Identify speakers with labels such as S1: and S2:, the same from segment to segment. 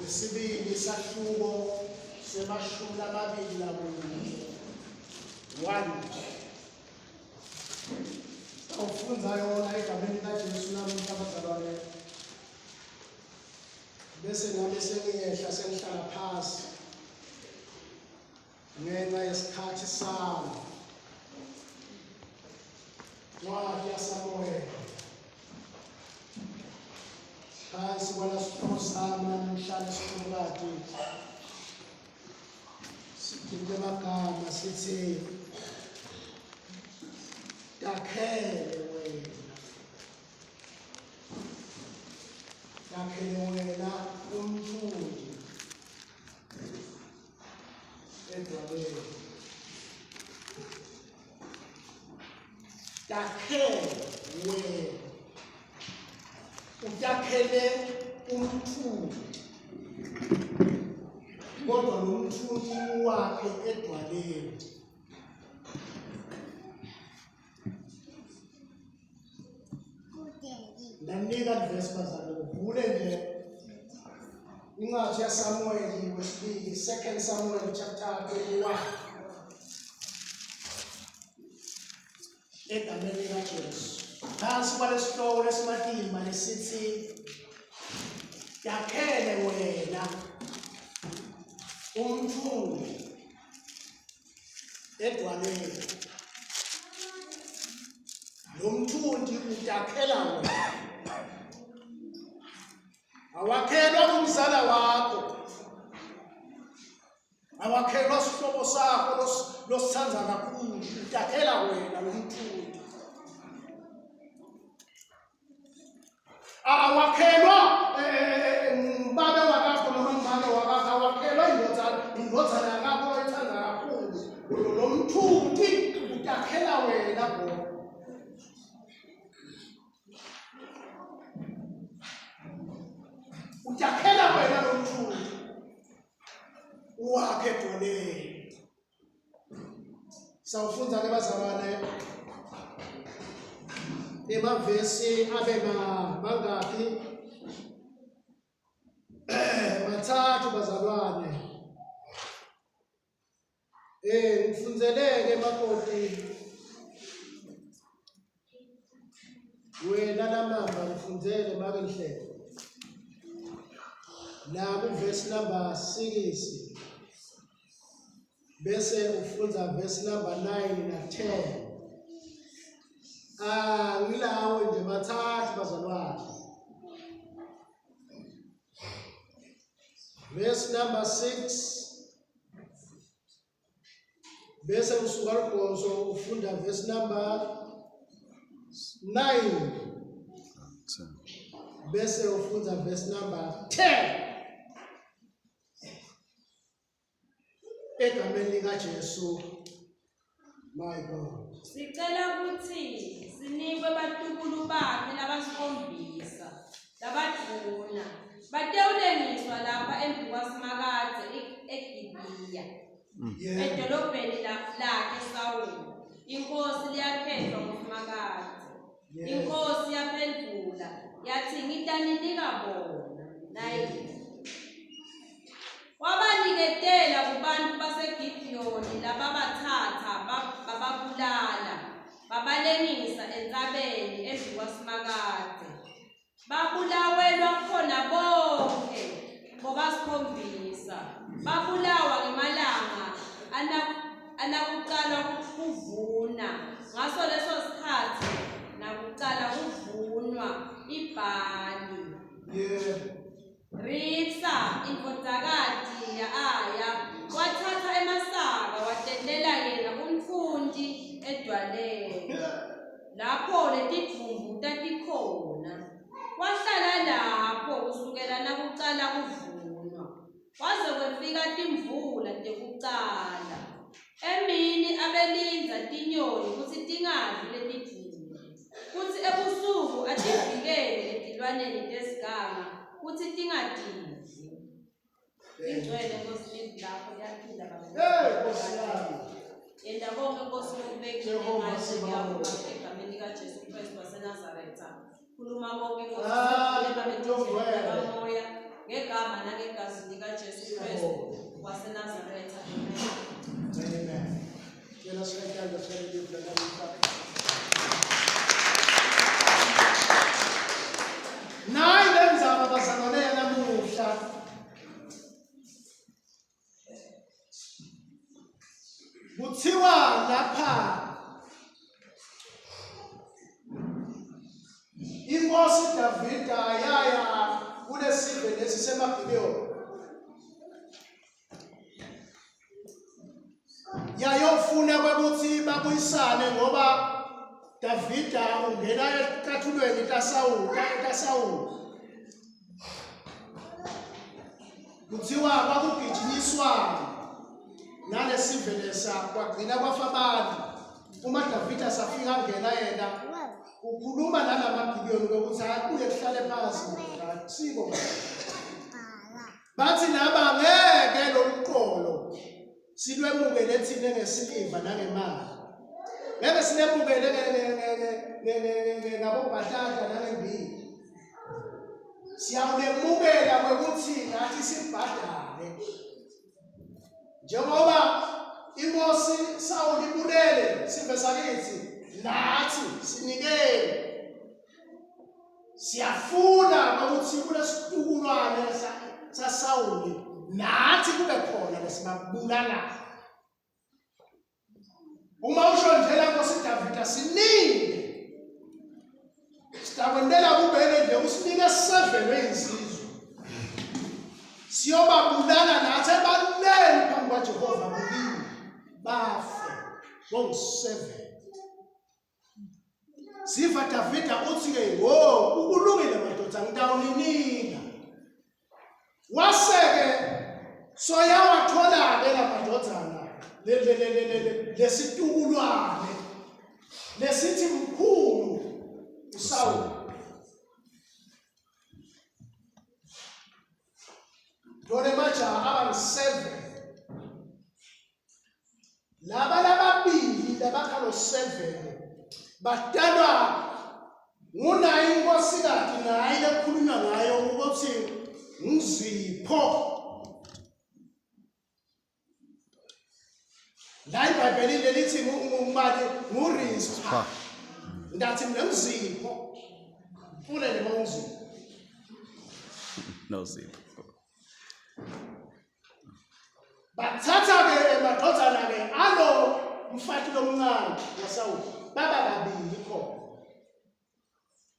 S1: Wesibili isahluko semashumi lamabili nakunye. 1 Sawufundza yona egameni likaJesu namuhla bazalwane. Bese nami sengiyehla sengihlala phasi ngenxa yesikhathi sami. Ncwadi yaSamuweli phansi kwalasihloko sami namuhla lesikhulukati siphinde amagama sithi takhele wena takhele wena umthunzi edwaleni takhele wena utakhele umthunzi kodwa lo mthunzi wakhe edwaleni Ndanika livesi bazalwane uvule nje incwadi yaSamuweli wesibili second Samuel chapter 21 egameni likaJesu phansi kwalesihloko lesimatima lesithi yakhele wena umthunzi edwaleni lo mthunzi utakhela wena awakhelwa umzala wakho awakhelwa sihlobo sakho losithanda kakhulu utakhela wena lo mthunzi Awakhelwa eh, eh, eh, ngubabe wakakho noma ngumame wakakho, awakhelwa indodana, indodana yakakho oyithanda kakhulu. Lo mthunti utakhela wena gogo. Utakhela wena lo mthunti uwakhe edoleni. Sawufunda ke bazalwane emavesi abe mangaphi? Mathathu bazalwane. Eh ngifunzeleke makoti wena lamamba ngifundzele make ngihleke la kuvesi number 6 bese ufundza verse number 9 na 10 ah ngilawo nje mathathu bazalwane verse number 6 bese usuka lugonso ufunda verse number 9 bese ufunda verse number 10 egameni likaJesu my God
S2: sicela ukuthi sinikwe batukulu bakhe labasikhombisa labadvuna batewulengiswa lapha embikwasimakadze eGibiya
S1: mm.
S2: edolobheni lakhe Sawuli inkosi liyakhetfwa nguSimakadze Inkosi yaphendvula yathi ngitaninika bona naye Wabaniketela kubantu baseGibhiyoni lababatsatsa bababulala, babalengisa entsabeni embikwaSimakadze. Babulawelwa khona bonkhe bobasikhombisa, babulawa ngemalanga anakucala kuvuna. Ngaso leso sikhatsi nakucala kuvunwa ibhali.
S1: Yebo.
S2: Ritsa, indvodzakati ya-Aya, watsatsa emasaka watentela yena umtfunti edwaleni, lapho letidvumbu tatikhona. Wahlala lapho kusukela nakucala kuvunwa, kwaze kwefika timvula tekucala. Emini abelindza tinyoni kutsi tingadli letidvumbu, futsi ebusuku ativikele etilwaneni tesiganga kutsi tingatidli. Lingcwele Nkosi livi lakho liyaphila Baba.
S1: Hey Nkosi yami.
S2: Yenta konke Nkosi lokubekile
S1: Jehova
S2: ngathi
S1: Sebawoth.
S2: ngiyakubonga egameni likaJesu Kristu waseNazaretha. Khuluma konke Nkosi
S1: Ah,
S2: sikhuluma
S1: Longcwele.
S2: moya ngegama nangegazi
S1: Cela sishayitanda sishayelile namuhla. Nayi le ndzaba bazalwane yanamuhla. Kuthiwa lapha inkosi Davida yaya kulesive lesi semaGibeyoni yayofuna kwekuthi babuyisane ngoba Davida ungena ecathulweni kaSawuli kaSawuli kuthiwa kwakugijinyiswana nalesive lesa kwagcina kwafa abantu uma Davida safika ngena yena ukhuluma nalamaGibeyoni ukuthi akuye kuhlale phansi siko Bathi laba ngeke loluqolo silwemukele thina ngesiliva nangemali. Ngeke silemukele ngabobhatata nangembili. Siyawulemukela ngokuthi nathi sibhadale. Njengoba inkosi Sawuli ibulele sive sakithi nathi sinikele Siyafuna ukuthi kulesitukulwane saSawuli nathi kube khona lesibabulalayo. Uma usho njena Nkosi Davida sinike sitakwentela kubele nje usinike seven weyinsizwa siyobabulala nathi ebaluleni phambi kwaJehova kubili bafe bongu-seven Siva Davida uthi ke wo ukulungile madoda ngitawuninika. Waseke soyawathola ke lamadodana le le le le le lesitukulwane lesithi mkhulu uSawuli. Dole majaha abangu-7 Laba lababili labakha lo 7 badalwa ngunaye inkosikazi naye lekukhulunywa ngayo ukuthi nguzipho la ibhayibheli lelithi ngubani ngurispa ndathi mina nguzipho funa nje mawunguzipho
S3: nozipho
S1: Bathatha-ke emadodana-ke alo mfati lomncane waSawuli baba babili khona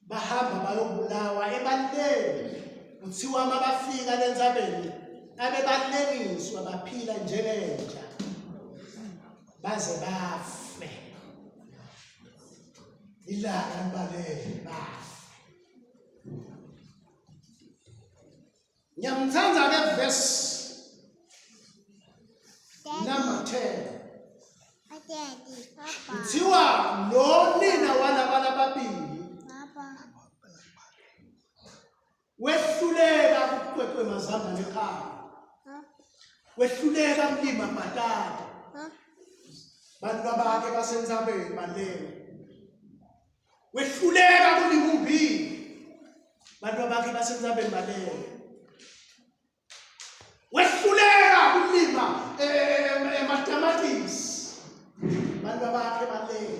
S1: bahamba bayobulawa ebaleni kuthiwa uma bafika lentsabeni abebalengiswa baphila njengenja baze bafe ilanga libalele bafe Ngiyamthanda ke verse number 10. Kuthiwa lo nina walaba lababili wehluleka ukuqweqwe mazambane ekhaya. Wehluleka kulima bhatata. Bantu bakhe basentsabeni balele. Wehluleka kulima umbili. Bantu bakhe basentsabeni balele. Wehluleka kulima ematamatisi. Bantu bakhe balele.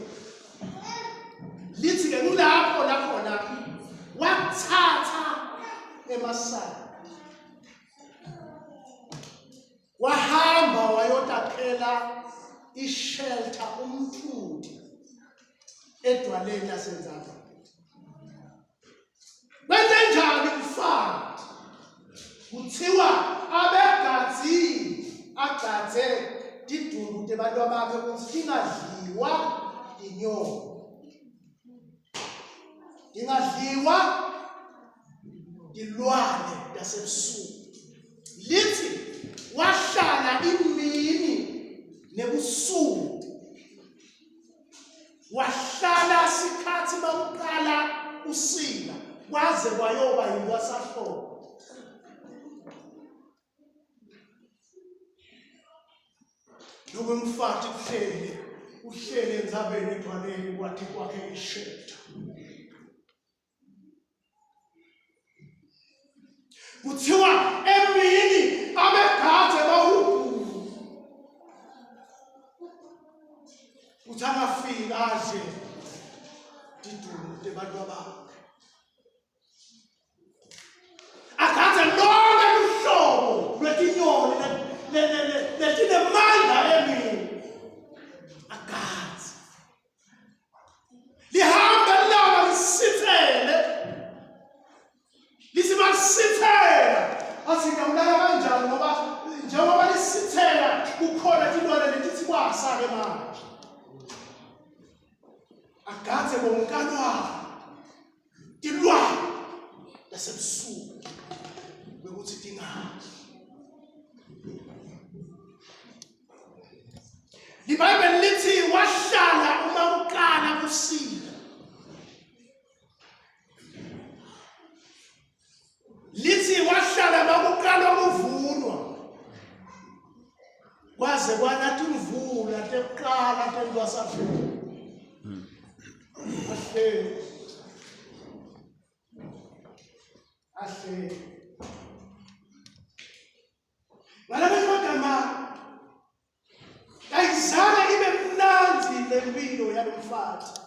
S1: Lithi ke kulapho la khona wathatha emasaka. Wahamba wayotakhela ishelter umthuthi edwaleni lasenzaba. Kwenze njani mfana? Kuthiwa abegadzile agadze tidumbu tebantu bakhe ukuthi tingadliwa tinyoni. Tingadliwa tilwane tasebusuku. Lithi wahlala imini nebusuku wahlala sikhathi bakuqala usika kwaze kwayoba yintwasahlobo Lokwemfati kuhleli uhleli entsabeni edwaleni kwathi kwakhe ishelter Kuthiwa emini abegade bahubhulu. letinemandla emini agadze lihambe lilanga lisithele lithi malisithela athi ngiyawulala kanjani ngoba njengoba lisithela kukhona tilwane letithi kwasa-ke manje agadze bonkalwane tilwane tasebusuku bekuthi tingadli libhayibheli lithi wahlala uma kuqala kusila lithi wahlala makuqalwa kuvunwa kwaze kwanathi imvula tekuqala tentwasahlobo ahleli ahleli ngalamanye amagama ayizange ibe mnandi le mpilo yalo mfathi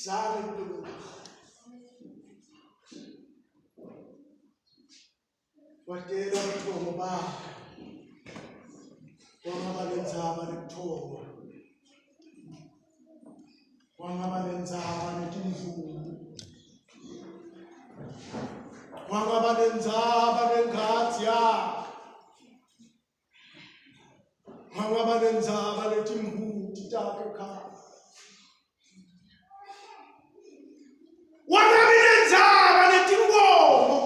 S1: zange kube mnandi wadela ubuthongo bakhe wangaba nendzaba nekuthongo wangaba nendzaba netindlubu wangaba nendzaba nengadzi yakhe wangaba nendzaba netimbuti takhe ekhaya wangabi nendzaba netinkomo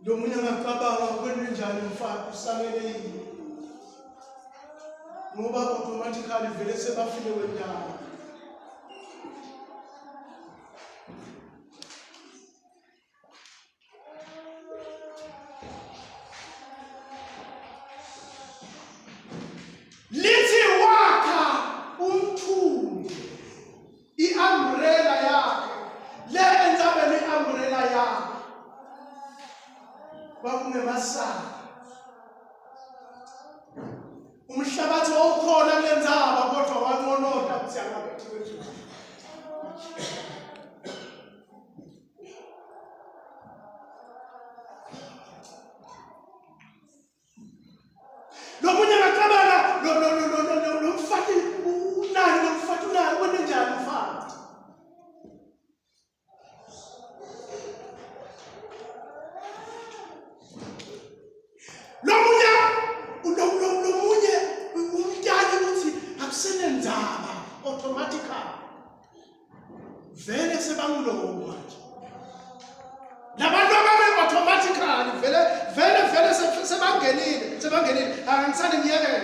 S1: lo munye angacabanga kwente njani mfana usamele yini ngoba automatically vele sebafile wendaba lithi wakha umthunzi i-umbrella yakhe le entsabeni i-umbrella yakhe kwakunemasaka umhlabathi wawukhona kule ndzaba kodwa wanqonota kuthi angabethiwe njani Lomunye angacabanga lo lo lo lo lo lo mfati unani lo mfati unani kwente njani mfati? Lomunye lomunye umtali uthi akusenenzaba automatically vele sebangulowo manje labantu ababe automatically vele vele vele sebangenile sebangenile angisane ngiyekele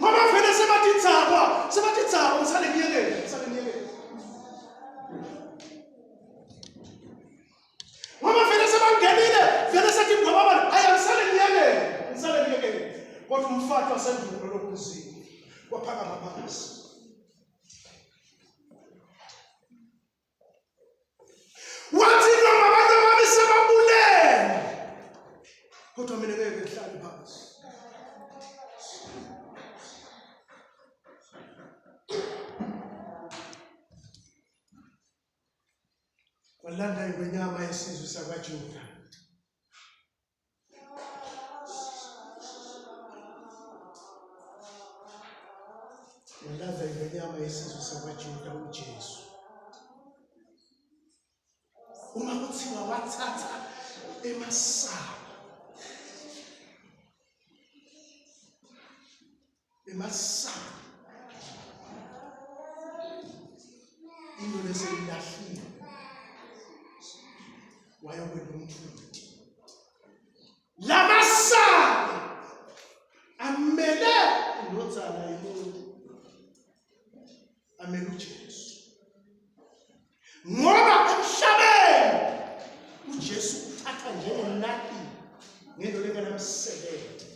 S1: ngoba vele sebatitsakwa sebatitsakwa ngisale ngiyekele ngisale ngiyekele ngoba vele sebangenile vele sethi ngwababana ayi angisale ngiyekele ngisale ngiyekele kodwa umfati wasendulo lokunzima waphakama phansi wathi noma abantu bami sebabulele kodwa mina ngeke ngihlale phansi Kwalanda ingwenyama yesizwe sakwaJuda. Walanda ingwenyama yesizwe sakwaJuda uJesu. Uma kuthiwa wathatha emasaka emasaka into leseyilahlile wayokwenda umthuthi lamasaka amele indodana yomuntu amele uJesu ngoba emhlabeni uJesu uthathwa njengenaki ngento lengenamsebenzi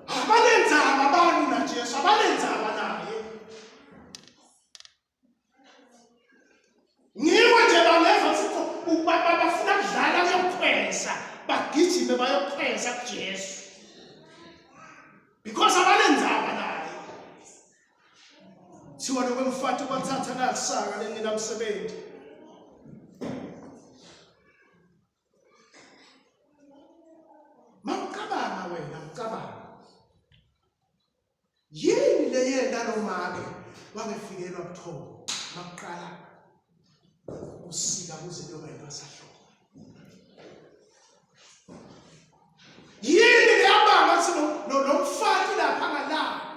S1: abanenzaba abantu naJesu abanenzaba naye ngiwo nje bangeva ukuthi bafuna kudlala kuyokhwesa bayokhwesa bagijime bayokhwesa kuJesu because abanendzaba naye Thiwa lokwemfati kwathatha nalisaka lengenamsebenzi. Mawucabanga wena ucabanga. Yini leyenta lo make wangefikelwa buthongo makuqala kusika kuze kuyoba intwasahlobo. Yini leyabanga kutsi lo mfati lapha ngalapha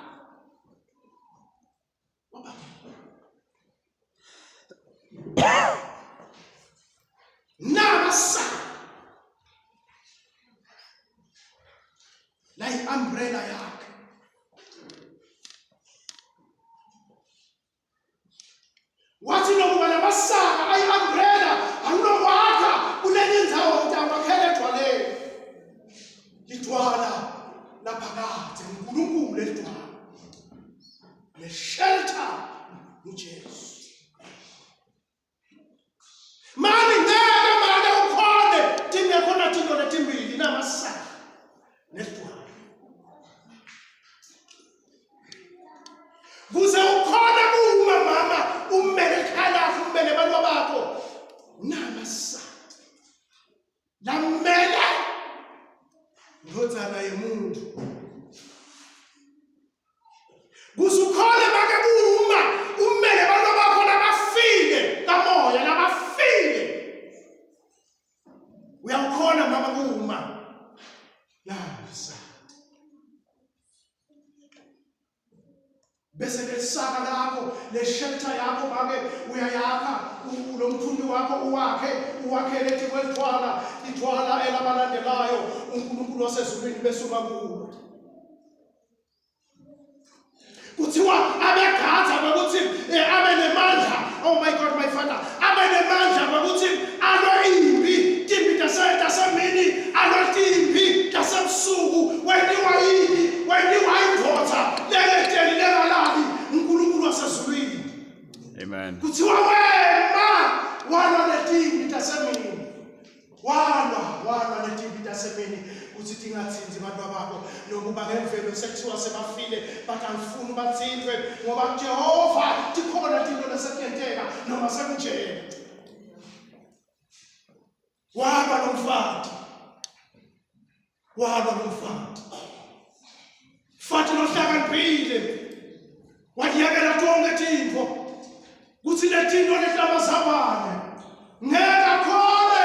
S1: Nasa la i-umbrella yakhe wathi nokuba namasaka ayi-umbrella awunokwakha kulenye indzawo utawakela edwaleni lidwala laphakade unkulunkulu elidwala neshelter ngujesu mani ngeke mane ukhone tingekho natinto letimbili namasaka nesidwala kuze ukhone kuma mama ummele ekhaya lakho ummele abantu bakho namasaka lamele ndvodzana yemuntu kuze ukhone make kuma umele abantu bakho labafile kamoya labafile uyawukhona mama kuma lasa bese lesaka lakho leshelter yakho make uyayakha lo mthunzi wakho uwakhe uwakhele etikwelithwala ithwala elabalandelayo uNkulunkulu wasezulwini besuka kuwo kuthiwa abegadza kwekuthi eh, abe nemandla oh my god my father abe nemandla kwekuthi alwe impi timpi tasemini alwe timpi tasebusuku wentiwa yini wentiwa indvodza lengeteli lengalali unkulunkulu wasezulwini
S3: amen
S1: kuthiwa wema walwa netimpi tasemini Walwa, walwa netimpi tasemini kutsi tingatsintsi bantfwabakho nokuba ngemvelo sekuthiwa sebafile but angifuni batsintfwe ngoba kuJehova tikhona tinto lesekuyenteka noma sekunjena. Walwa nomfati. Walwa nomfati. Mfati lohlakaniphile waliyekela tonke tintfo kutsi letintfo letamazabane ngeke akhone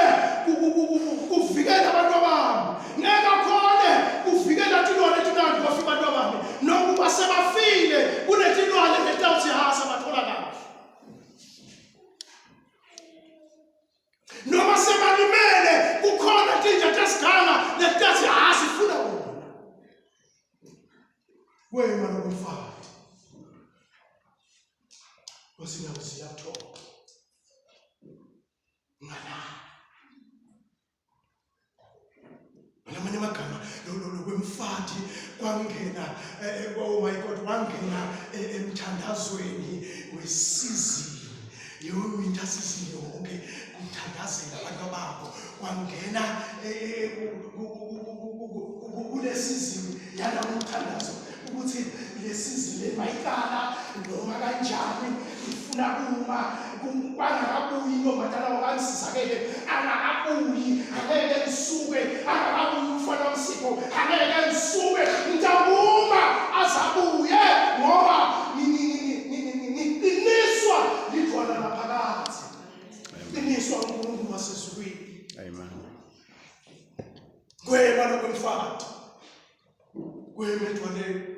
S1: kuvikela abantu bami ngeke akhone kuvikela tilwane etinandi bafika abantu bami nokuba sebafile kunetilwane letawuthi hasa bathola kahle noma sebalimele kukhona tinja tesiganga letathi ha sifuna bona kwema lokumfati kwesinyawo siyathoba ngala ngamanye amagama lokwemfati kwangena eh, eh, oh my god wangena eh, emthandazweni wesizini yowinter season yonke kuthandazela abantu ababo kwangena kule season yalowo mthandazo ukuthi le season le mayiqala noma kanjani ifuna kuma kwangakabuyi intombazana wakamsizakele angakabuyi angeke ngisuke angakabuyi umfana wamsipho angeke ngisuke ngitawuma azabuye ngoba ngiqiniswa lidwala laphakathi qiniswa uNkulunkulu wasezulwini
S3: amen
S1: kwema lokwemfati kwema edwaleni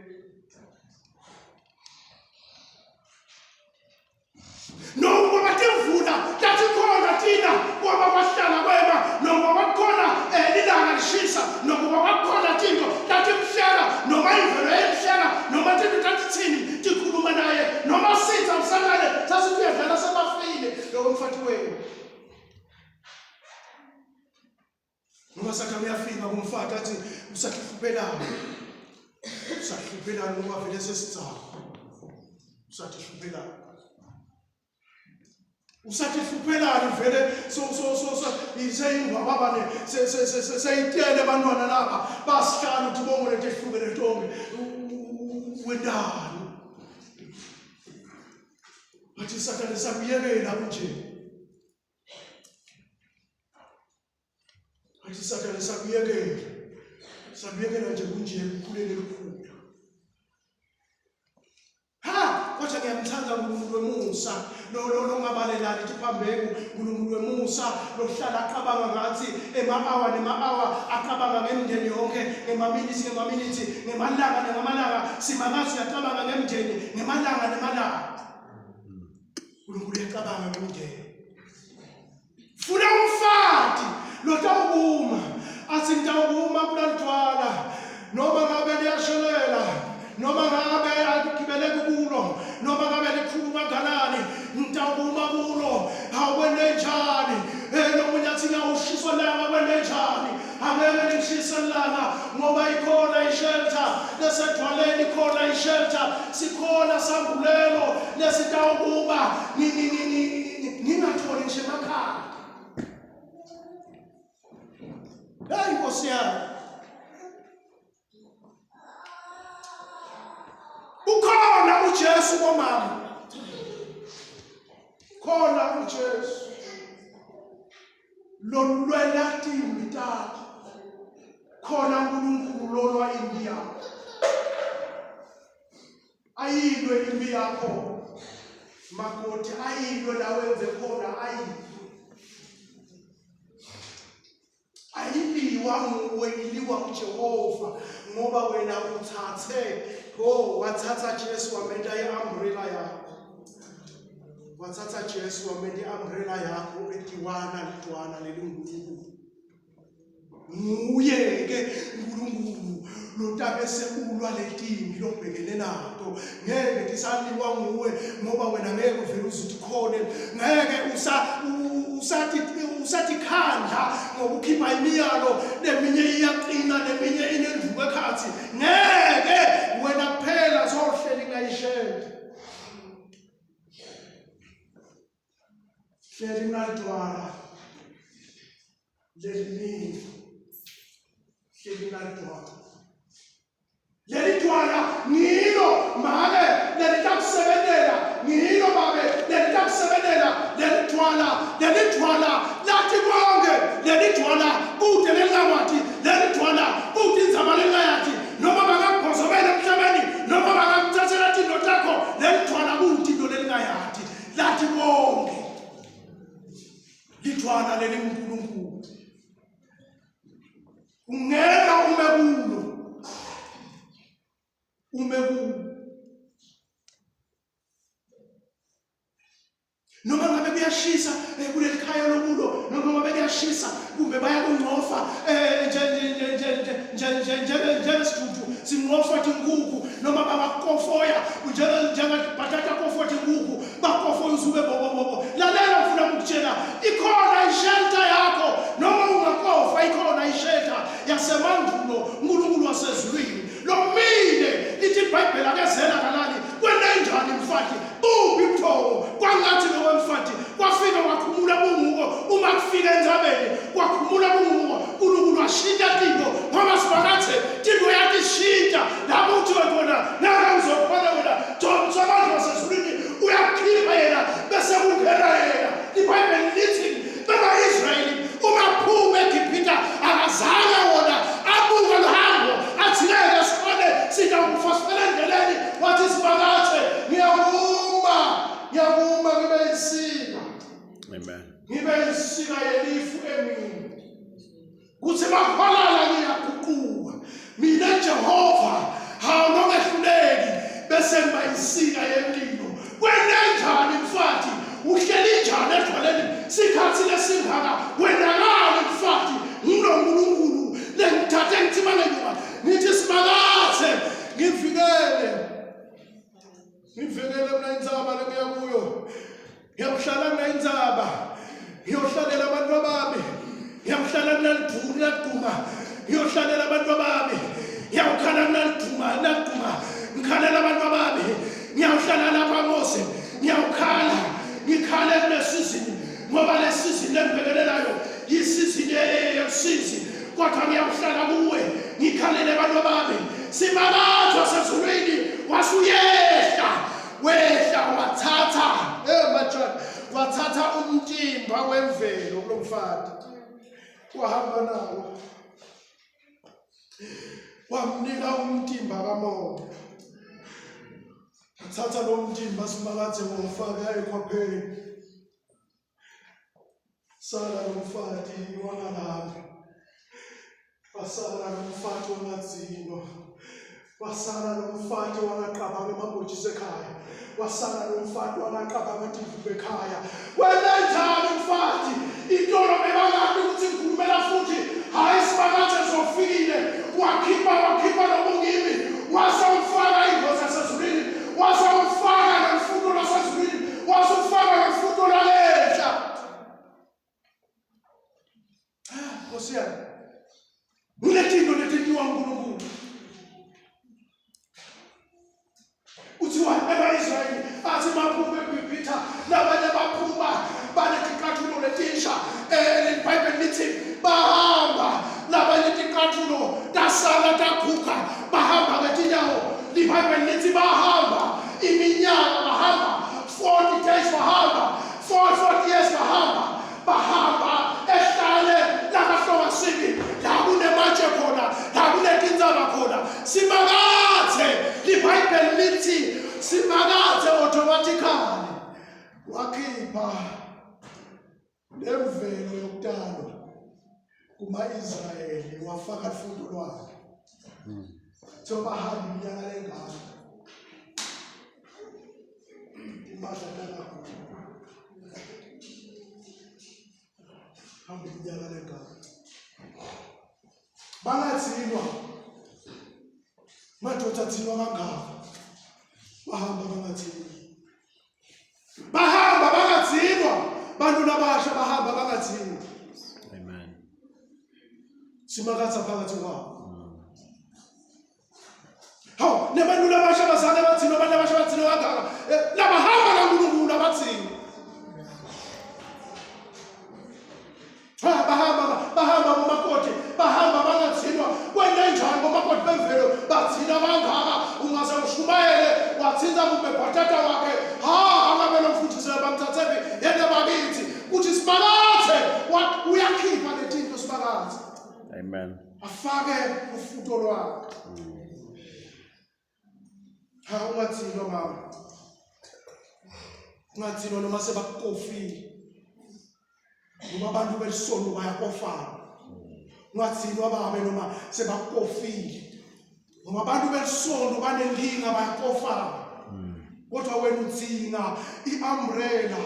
S1: Noma batimvula tatikhona tina kwaba kwahlala kwema noma kwakukhona eh, ilanga lishisa noma kwakukhona tinto tatimhleka noma imvelo yayimhleka noma tinto tatithini tikhuluma naye noma sitha usathane sasithi uyadlala sebafile lowo mfati wenu Ngoba sathane uyafika kumfati athi usahluphelana. Usahluphelana ngoba vele sesidzala. Usahluphelana. Usatihluphelani vele so so so so iseyingwababa ne seyitele abantwana laba basihlanu tibongo letehlukene tonke wendani bathi sathane sakuyekela kunje athi sathane sakuyekela sakuyekela nje kunje kukhulele lukhula Ha, kodwa ngiyamthanda uNkulunkulu wemusa lo lo longabalelani tiphambeko uNkulunkulu wemusa lohlala acabanga ngathi ema-hour nema-hour acabanga ngemndeni yonke ngemaminithi ngemaminithi ngemalanga nengamalanga simakazi uyacabanga ngemndeni ngemalanga nemalanga uNkulunkulu uyacabanga ngemndeni funa umfati lotawukuma athi ngitawukuma kulalitwala noma ngabe liyashelela noma ngabe akugibeleki kulo noma ngabe likhulu kanganani ngitawukuma kulo awukwente njani um nomunye athi ngiyawushiswa langa kwente njani angeke lingishise langa ngoba ikhona ishelter lesedwaleni ikhona ishelter sikhona sambulelo lesitawukuba ngingatholi ngisho emakhaya heyi nkosi yami ukhona uJesu komama khona uJesu lolwela timbi takho khona uNkulunkulu lolwa impi yakho ayilwe impi yakho makoti ayilwe la wenze khona ayilwe ayiliwa nguwe iliwa uJehova ngoba wena uthathe oh wathatha Jesu wamenta iumbrella yakho wathatha Jesu wamenta iumbrella yakho etiwana litwana lelinkulunkulu nguye ke uNkulunkulu lotabe sekulwa letimbi lobhekene nato ngeke tisaliwa nguwe ngoba wena ngeke uvele uzuthi khone ngeke usa usathi usathi khandla ngokukhipha imiyalo leminye iyaqina leminye inenduku ekhathi ngeke wena kuphela zohleli ngayishende hleli nalidwala lelimile hleli nalidwala Leli dwala ngilo make lelitakusebentela ngilo babe lelitakusebentela leli dwala leli dwala lathi konke leli dwala kude lelingakwati leli dwala kude indzaba lelingayati noma bangakubhozobela emhlabeni noma bangakuthathela tinto takho leli dwala kude into lelingayati lathi konke lidwala lelinguNkulunkulu Ungena ume kulo. Ume kulo. Noma ngabe kuyashisa eh, kuleli khaya lokulo noma ngabe kuyashisa kumbe bayakungcofa eh, nje nje nje nje nje nje njengesithuthu singcofa tinkukhu noma bangakukofoya njengebhatata kofoya tinkukhu bakofoya uzuke bobobobo lalela ngifuna ukukutshela ikhona ishelter yakho noma ungakofa ikhona ishelter yasemandulo uNkulunkulu wasezulwini lomile lithi iBhayibheli akezela kalali kwenenjani mfati bubi buthongo kwangathi lowo mfati kwafika kwakhumula bunguko uma kufika entsabeni kwakhumula bunguko uNkulunkulu washintsha tinto ngoba sibakathe tinto yatishintsha lapho kuthiwe khona naka ngizokhona wena John abantu wasezulwini uyakukhipha yena bese kungena yena ibhayibheli lithi baba-israyeli uma phuma egibhita akazange wona abuke luhambo athi ngeke sikhone sitawukufa sifele endleleni wathi sibakathe ngiyakuma ngiyakuma ngibe insika
S3: amen
S1: ngibe insika yelifu emini kuthi bakhwalala ngiyaguquka mina Jehova hawu nongehluleki bese ngiba insika yemlilo kwenenjani mfati uhleli njani edwaleni sikhathi lesingaka wenakali mfati ngilo nkulunkulu lengithathe ngithi mangenyuka ngithi simakathe ngivikele ngivikele mina intsaba lengiya kuyo ngiyakuhlala mina intsaba ngiyohlalela abantu abami ngiyakuhlala kunaliduma laduma ngiyohlalela abantu abami ngiyawukhala kunaliduma laduma ngikhalela abantu abami ngiyawuhlala lapha Mose ngiyawukhala ngikhala Ngikhale kule season ngoba le season lengibhekene nayo yisizini yosizi kodwa ngiyawuhlala kuwe ngikhalele abantu bami simakade wasezulwini wasuyehla wehla wathatha eh majani wathatha umtimba wemvelo kulomfati wahamba nawo wamnika umtimba kamoya wathatha lo mtimba simakade wawufaka ekhwapheni sala lo mfati wangalaphi wasala lo mfati wangadzinwa wasala lo mfati wangaqabanga emabhotshisi ekhaya wasala lo mfati wangaqabanga tivuba ekhaya wena njani mfati itolo bebangathi ukuthi ngikhulumela futhi hhayi simakathe sofikile wakhipha wakhipha lobungimi wase ufaka ingozi yasezulwini wase ufaka lolufuto lwasezulwini wase ufaka lolufuto lwalenhla Nkosi yami kunetinto letentiwa uNkulunkulu kuthiwa ema-Israyeli athi baphuma eGibhitha labanye baphuma banetiqathulo letinsha um libhayibheli lithi bahamba labanye tiqathulo tasala taguga bahamba ngetinyawo libhayibheli lithi bahamba iminyaka bahamba 40 days bahamba 40 years bahamba bahamba ehlane lakahloka sibi la kunematshe khona la kunetintsaba khona simakathe libhayibheli lithi simakathe automatically wakhipha lemvelo yokutalwa kuma-Israyeli wafaka lufundo lwakhe kuthiwa bahamba iminyaka lengaka impahla takakhulu hamba iminyaka lengaka bangathinwa madoda athinwa kangaka bahamba bangathinwa bahamba bangathinwa bantu labasha bahamba bangathinwa
S3: Amen.
S1: simakatha phakathi kwabo hawu nebantu labasha bazange bathini abantu abasha bathini kangaka eh, labahamba kaNkulunkulu abathini cha bahamba bahamba bomakoti bahamba bangathinwa kwenta njani bomakoti bemvelo bathina kangaka ungaze ushumayele wathinta kumbe bhatata wakhe ha angabe lo mfundisi bamthathephi yena bakithi uthi simakathe uyakhipha letinto simakathe
S3: Amen.
S1: Afake ufuto lwakhe. Ha ungathinwa mama. Ungathinwa noma sebakukofile. Ngoba abantu belisonto bayakofana. Ungathinwa babe noma sebakukofile. Ngoba abantu belisonto banenkinga bayakofana. Kodwa wena udzinga i-umbrella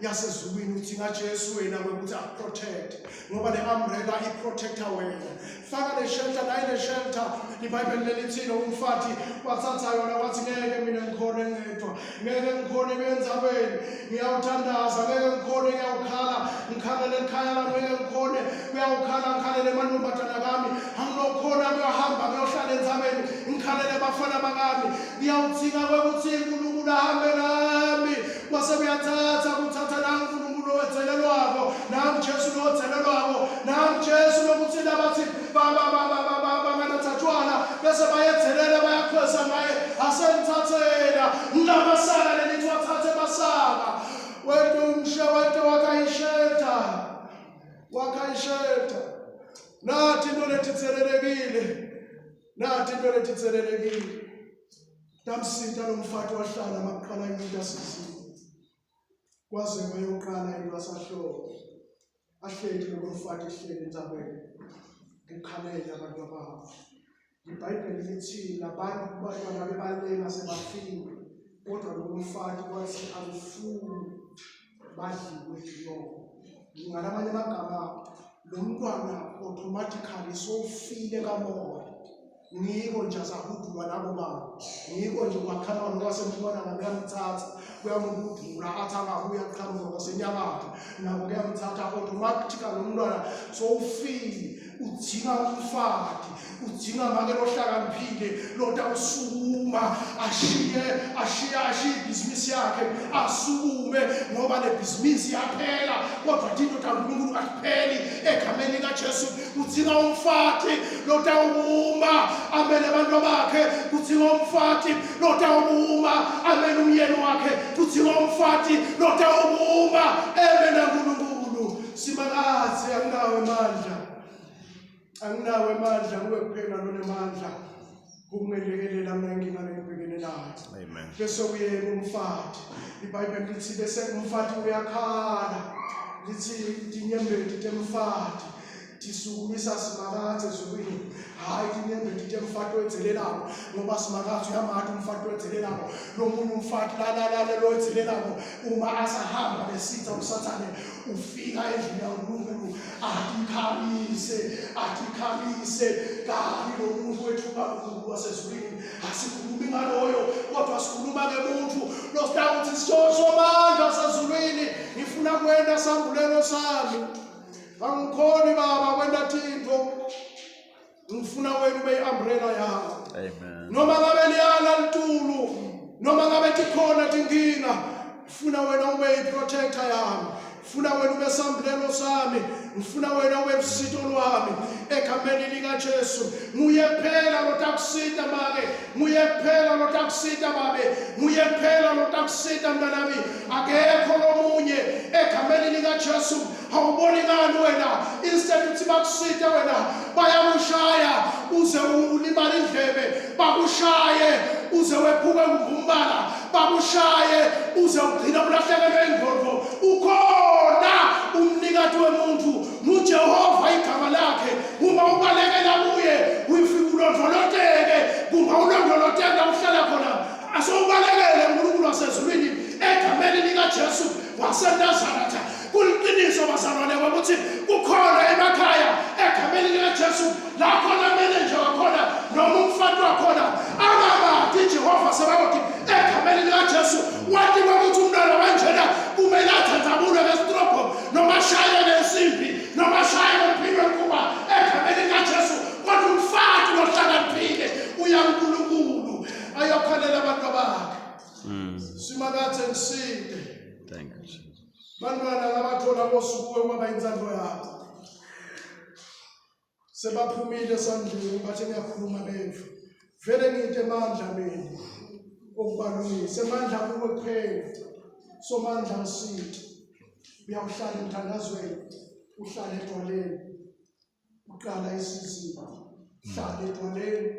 S1: yasezulwini udzinga Jesu wena ukuthi akuprotect ngoba le umbrella iprotecta wena faka le shelter nayi le shelter iBhayibheli lelithile umfati wathatha yona wathi ngeke mina ngikhone ngedwa ngeke ngikhone kuyendzabeni ngiyawuthandaza ngeke ngikhone ngiyawukhala ngikhalele ekhaya lami ngeke ngikhone kuyawukhala ngikhalele emantombazana kami anginokhona kuyohamba ngiyohlala entsabeni ngikhalele abafana bakami ngiyawudzinga kwekuthi uNkulunkulu ahambe nami kwase kuyathatha kuthatha nangu uNkulunkulu owethelelwako nangu Jesu lowethelelwako nangu Jesu lokuthi labathi banganathathwana bese bayethelela bayakhwesa ngaye asenithathela nginamasaka lelithi wathathe masaka wento umshe wento wakayishelter wakayishelter nathi into letithelelekile Nathi into letithelelekile. Tamsita lo mfati wahlala makuqala into asizile. Kwaze kwayoqala into asahlobo. Ahleli lo mfati ehleli entsabeni. Kukhalela abantu ababo. IBhayibheli lithi labantu bantwana bebaleka sebafile kodwa lo mfati wathi akufuni badliwe yinyoka. Ngalamanye amagama lo mntwana automatically sowufile kamoya. Ngiko nje asahudulwa labo baba. Ngiko nje kwaqhamuka nokwasempumalanga kuyamthatha kuyamhudula athi angabuya kuqhamuka kwasenyakatho nako kuyamthatha automatically lo mntwana sowufile udzinga umfati udzinga make lohlakaniphile lotawusukuma ashiye ashiye ashiye ibhizinisi yakhe asukume ngoba le bhizinisi yaphela kodwa tinto taNkulunkulu atipheli egameni likaJesu Kudzinga umfati lotawuma amele abantu bakhe. Kudzinga umfati lotawuma amele umyeni wakhe. Kudzinga umfati lotawuma eme naNkulunkulu. Simakadze anginawo emandla. Anginawo emandla kuwe kuphela lonemandla. Kungelekelela mina inkinga lengibhekene nayo.
S3: Amen.
S1: Bese uyena umfati. IBhayibheli lithi bese umfati uyakhala. Lithi tinyembeti temfati tisukumisa Simakadze ezulwini. Hayi tinyembeti temfati wedzelelako ngoba Simakadze uyamati umfati wedzelelako. Lomunye umfati la la la lowedzelelako uma asahamba nesitha uSathane ufika endlini yaNkulunkulu atikhalise atikhalise kani lo muntu wethu kaNkulunkulu wasezulwini asikhulumi ngaloyo kodwa sikhuluma ngemuntu lositawuthi sosomandla sezulwini ngifuna kwenta sambulelo sami angikhoni baba kwenta tintfo ngifuna wena ube i-umbrella yami
S3: Amen.
S1: noma ngabe liyala litulu noma ngabe tikhona tinkinga ngifuna wena ube i-protector yami ngifuna wena ube sambulelo sami ngifuna wena ube usito lwami egameni likaJesu nguye kuphela lotakusita make nguye kuphela lotakusita babe nguye kuphela lotakusita mntanami akekho lomunye egameni likaJesu awuboni ngani wena instead ukuthi bakusite wena bayakushaya uze ulimale indlebe bakushaye uze wephuke ngumbala bakushaye uze ugcine ulahlekelwe ingqondo ukhona umnikati wemuntu nguJehova igama lakhe uma ubalekela kuye uyifika ulondoloteke kuma ulondoloteka uhlala khona asewubalekele uNkulunkulu wasezulwini egameni likaJesu waseNazaretha Kuliqiniso bazalwane ukuthi kukhona emakhaya egameni likaJesu la khona manager wakhona noma umfati wakhona angabati Jehova sebawoti egameni likaJesu wathi ukuthi umntwana wanjena kumele athandzabulwe ngestrobho noma ashaye ngensimbi noma ashaye ngomphini wenkuba egameni likaJesu kodwa umfati lohlakaniphile uya kuNkulunkulu ayokhalela abantu bakhe simakathe ngisinde
S3: Thank you, Jesus.
S1: Bantwana labathola kosuku kwaba intsandvo yakho. Sebaphumile esandleni bathe ngiyakhuluma bemfu. Vele nginte emandla mina okubalungisa emandla kuwe kuphela. Somandla ngisithe. Uyawuhlala emthandazweni uhlale edwaleni. Uqala isizini hlala edwaleni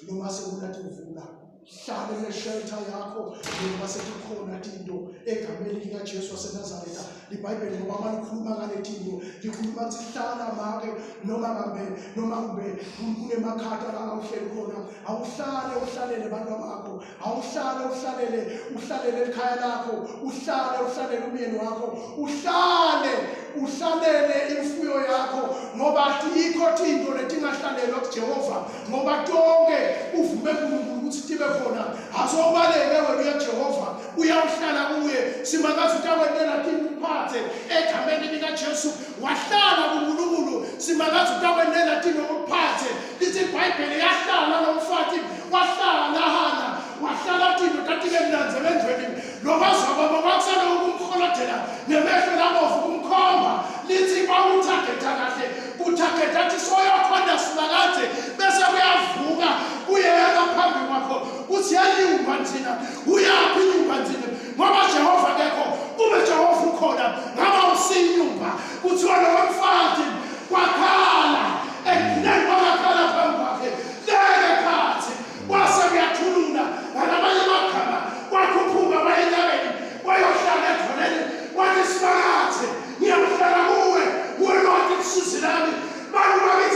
S1: noma sekunathi imvula hlale neshelter yakho noma sekukhona tinto egameni likaJesu waseNazaretha libhayibheli ngoba uma likhuluma ngale tinto likhuluma ukuthi hlala make noma kambe noma kumbe kunemakhata la awuhleli khona awuhlale uhlalele abantu bakho awuhlale uhlalele uhlalele ekhaya lakho uhlale uhlalele umyeni wakho uhlale uhlalele imfuyo yakho ngoba ayikho tinto letingahlalelwa kuJehova ngoba tonke uvume uNkulunkulu ukuthi tibe khona azobaleke wena uyaJehova uyawuhlala kuye simakazi utakwentela timphathe egameni likaJesu wahlala kuNkulunkulu simakazi utakwentela tino uphathe lithi iBhayibheli yahlala lo mfati wahlala Hana wahlala tino tatibe mnanzi emendlweni lokwazwa kwabo kwakusele ukumkholodela ngemehlo labovu kumkhomba lithi bawuthagetha kahle kuthagetha athi soyokhonda simakade bese kuyavuka kuyena phambi kwakho kuthi yaliwumba nzina uyaphi inyumba nzina ngoba Jehova kekho kube Jehova ukhona ngaba usinyumba kuthiwa lo mfati kwakhala ekugcineni kwakakhala phambi kwakhe leke khathi kwase kuyathulula ngalabanye amagama kwakhuphuka kwaya entabeni kwayohlala edoleni kwathi simakathe ngiyakuhlala kuwe kuwe lonke lisuzi lami bantu bakithi.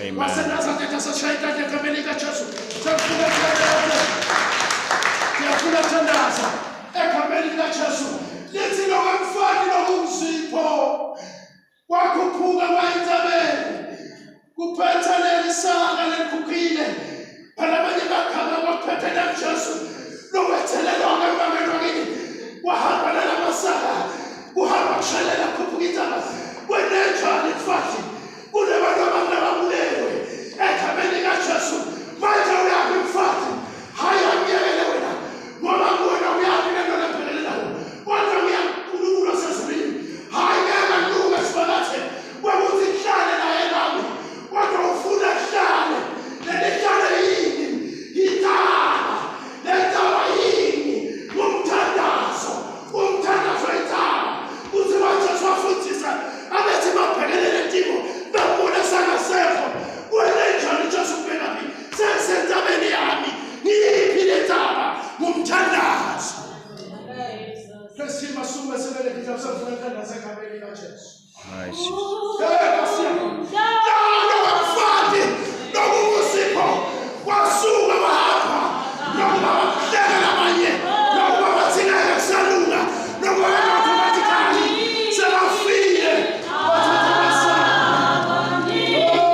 S3: Amen.
S1: WaseNazaretha sashaya itandla egameni likaJesu. Siyafuna thandaza. Siyafuna thandaza egameni likaJesu. Lithi lo mfati lokumzipho wakhuphuka wayintabeni kuphethe leli saka lelikhukhile phela abanye bakhaba kwaphethe naJesu lokwethelelwa-ke emangeni wakini wahamba nalamasaka kuhamba kushelela khuphuka intaba kwenenjani mfathi kunebantu abangababulewe egameni likaJesu manje uyaphi mfathi hhayi angiyekele wena ngoba kuwena uyaphi lento lephelele nawo kodwa ngiyankulunkulu osezulwini hhayi ngeke ngiluke sibalathe kwekuthi ngihlale naye nami kodwa ufuna kuhlale lelihlale yini yintaba le ntaba yini ngumthandazo umthandazo intaba uthi wajesu wafundisa abethi babhekele le ntimo bambona sangasekho kwenenjani ujesu kubhekaphi sengisentabeni yami ngiyiphi le ntaba ngumthandazo Fesima sume sebele kitap sefuna thandaza egameni likaJesu.
S3: Nice.
S1: Mfati nokukusipho wasuka wahamba nokuba bakuhleka labanye nokuba bathi ngeke kusalunga nokuba automatically sebafile bathatha amasaka. Oh,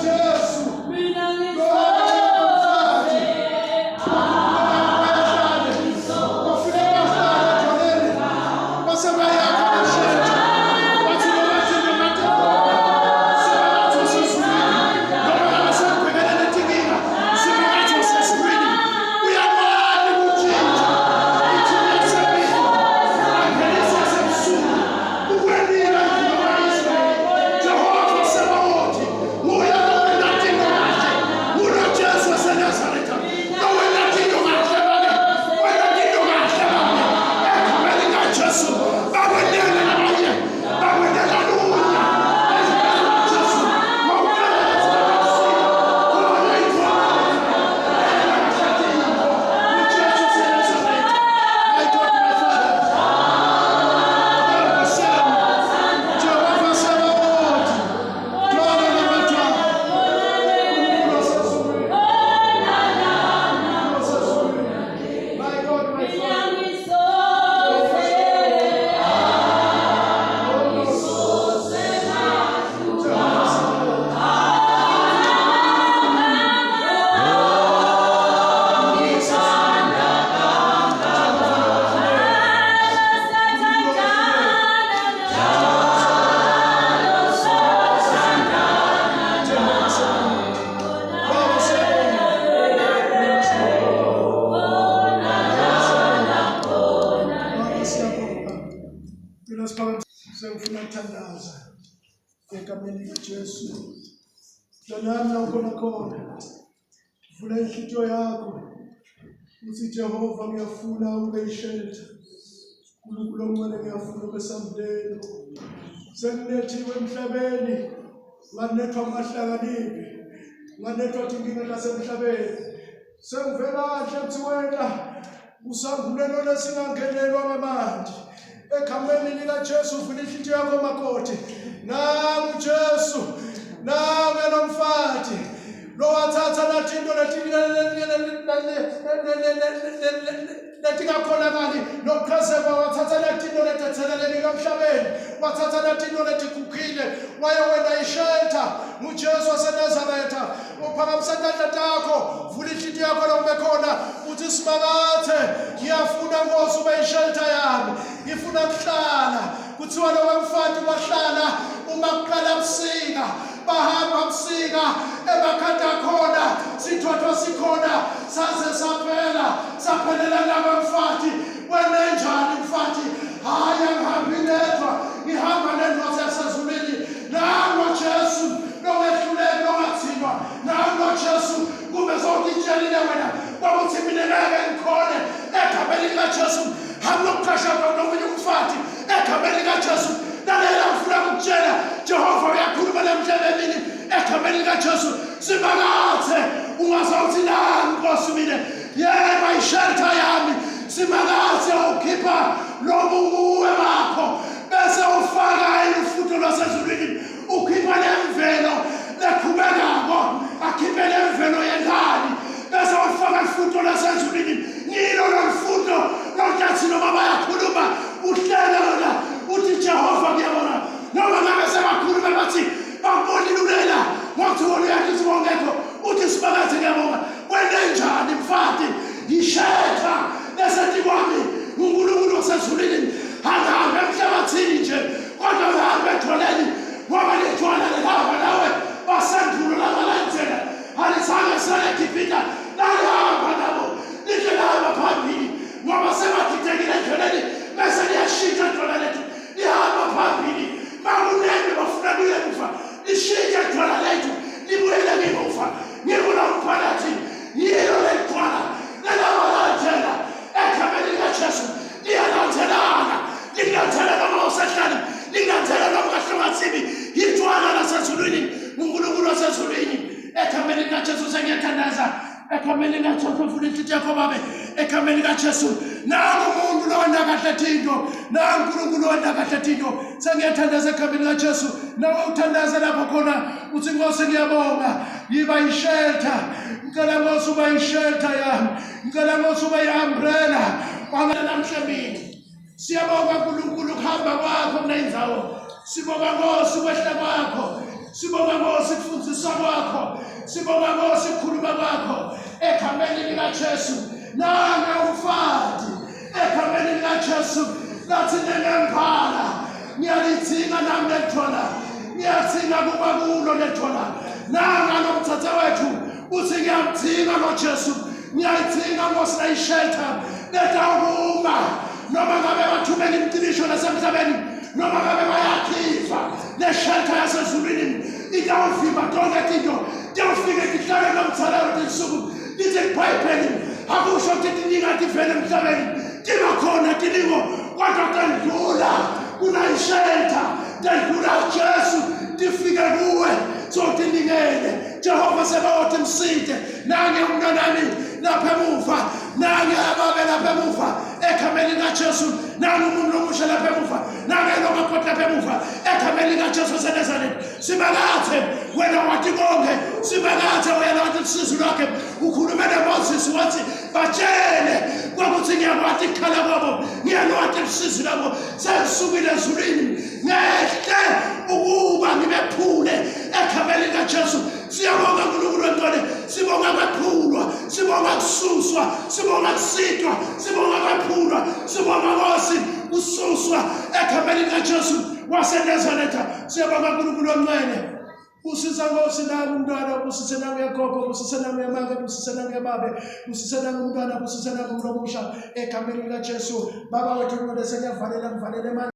S1: Jesu. Jehova Sebaothi, nguye lowenta tintfo kahle, ngulo Jesu waseNazaretha, lowenta tintfo kahle babe, wenta tintfo kahle babe, egameni likaJesu, bakwentele labanye, bakwentela lunya, egameni likaJesu, mawuqala ngesikhathi khona ithwala, kahle tintfo, uJesu waseNazaretha, my God, my Father, Jehova Sebaothi, Twala namatwala, uNkulunkulu osezulwini, uNkulunkulu osezulwini. My God, my Father. Jehova Sebaothi. Jehova Sebaothi. Baba siyabonga. Baba siyabonga. Mina siphakathi sengifuna ukuthandaza egameni likaJesu. Mntanami la ukhona khona. Vula inhliziyo yakho. Uthi Jehova ngiyafuna ube ishelter. uNkulunkulu ongcwele ngiyafuna ube sambulelo. Senginethiwe emhlabeni. Nganethwa kungahlakaniphi. Nganethwa tinkinga tasemhlabeni. Sengive kahle kuthi wena usambulelo lesingangenelwa ngemanti. Egameni likaJesu vula inhliziyo yakho makoti. Nangu Jesu, nangu nomfati. Lowathatha nathi into letingakhonakali nokuqhazekwa wathatha nathi into letethelelelile emhlabeni wathatha nathi into letigugile waye wena ishelter nguJesu waseNazaretha uphakamisa tandla takho vula inhliziyo yakho la ube khona uthi simakathe ngiyafuna Nkosi ube ishelter yami ngifuna kuhlala kuthiwa lo mfati wahlala uma kuqala busika bahamba busika emakhanda khona sithwathwa sikhona saze saphela saphelela laba mfati wenenjani mfati hhayi angihambi nedwa ngihamba nendoda yasezulwini nango Jesu longehluleki longathinwa nango Jesu kumbe sowutitshelile wena kwakuthi mina ngeke ngikhone egameni likaJesu hamlokuqasha nomunye umfati egameni likaJesu lalela ngifuna ukukutshela Jehova uyakhuluma namhlanje emini egameni likaJesu simakathe ungazawuthi nani Nkosi mina yeba ishelter yami simakathe o Ukhipha lobubuwe bakho bese ufaka ilufutho lwasezulwini. Ukhipha lemvelo leqhubekako, akhiphe lemvelo yenkani bese ufaka ifutho lasezulwini. Ngilo lolufuto lolutatsi noma bayakhuluma uhlele wena uthi Jehova ngiyabona noma ngabe sebakhuluma bathi bakubonile ulela ngokuthi wona uyathi ukuthi bongekho uthi sibakathi ngiyabonga wente njani mfati yishetha esetikwami uNkulunkulu wasezulwini angihambe emhlabathini nje kodwa ngihambe edoleni ngoba lijwala lelihamba nawe basendulo labalandzela alizange sale Gibhita lalihamba nabo lihle lahamba phambili ngoba sebadidekile endleleni bese liyashintsha idwala lethu lihamba phambili makunene bafuna kuye emuva lishintshe idwala lethu libuyele ngemuva ngikula umphakathi yilo lelidwala lelabalandela egameni likaJesu liyalandzelana lingathela noma usehlane lingathela noma kahlongatsibi yidwala lasezulwini uNkulunkulu wasezulwini egameni likaJesu sengiyathandaza egameni likaJesu mfuna inhliziyo yakho babe egameni likaJesu nangu umuntu lowenda kahle thinto nangu uNkulunkulu wenda kahle thinto sengiyathandaza egameni likaJesu nawe uthandaze lapho khona uthi Nkosi ngiyabonga yiba ishelter ngicela Nkosi uba ishelter yami ngicela Nkosi uba i-umbrella namhla mina Siyabonga uNkulunkulu ukuhamba kwakho kule ndzawo. Sibonga Nkosi kwehla kwakho. Sibonga Nkosi kufundisa kwakho. Sibonga Nkosi ukukhuluma kwakho egameni likaJesu. Nanga umfati egameni likaJesu lathi nengemphala ngiyalidzinga nami lelithola ngiyadzinga kuba kulo lelithola nanga lo mthatha wethu uthi ngiyamdzinga lo Jesu ngiyayidzinga Nkosi layishelter letawukuma noma ngabe bathumela imicibisho nasemhlabeni noma ngabe bayakhiva le shelter yasezulwini itawuvimba tonke tinto tiyawufike tihlale nomthalalo tinsuku lithi ibhayibheli akusho ukuthi tininga tivele emhlabeni tiba khona tilingo kodwa tendlula kunayishelter tendlula Jesu tifike kuwe sotilingene Jehova sebawothi mside nange umntanami lapha emuva nange ababe lapha emuva egameni likaJesu nange umuntu omusha lapha emuva nange lomakoti lapha emuva egameni likaJesu waseNazaretha simakathe wena wathi konke simakathe wena wathi usizi lwakhe ukhulume noMoses wathi batshele kwakuthi ngiyakwati ikhala kwabo ngiyalwati usizi lwabo sengisukile ezulwini ngehle ukuba ngibephule egameni likaJesu Siyabonga uNkulunkulu wengcwele, sibonga kwephulwa, sibonga kususwa, sibonga kusitwa, sibonga kwephulwa, sibonga Nkosi kususwa egameni likaJesu waseNazaretha. Siyabonga uNkulunkulu wengcwele. Busisa Nkosi nami umntwana, busise nami uyagogo, busise nami uyamake, busise nami uyababe, busise nami umntwana, busise nami umlomusha egameni likaJesu. Baba wethu ongcwele sengiyavalela ngivalele manje.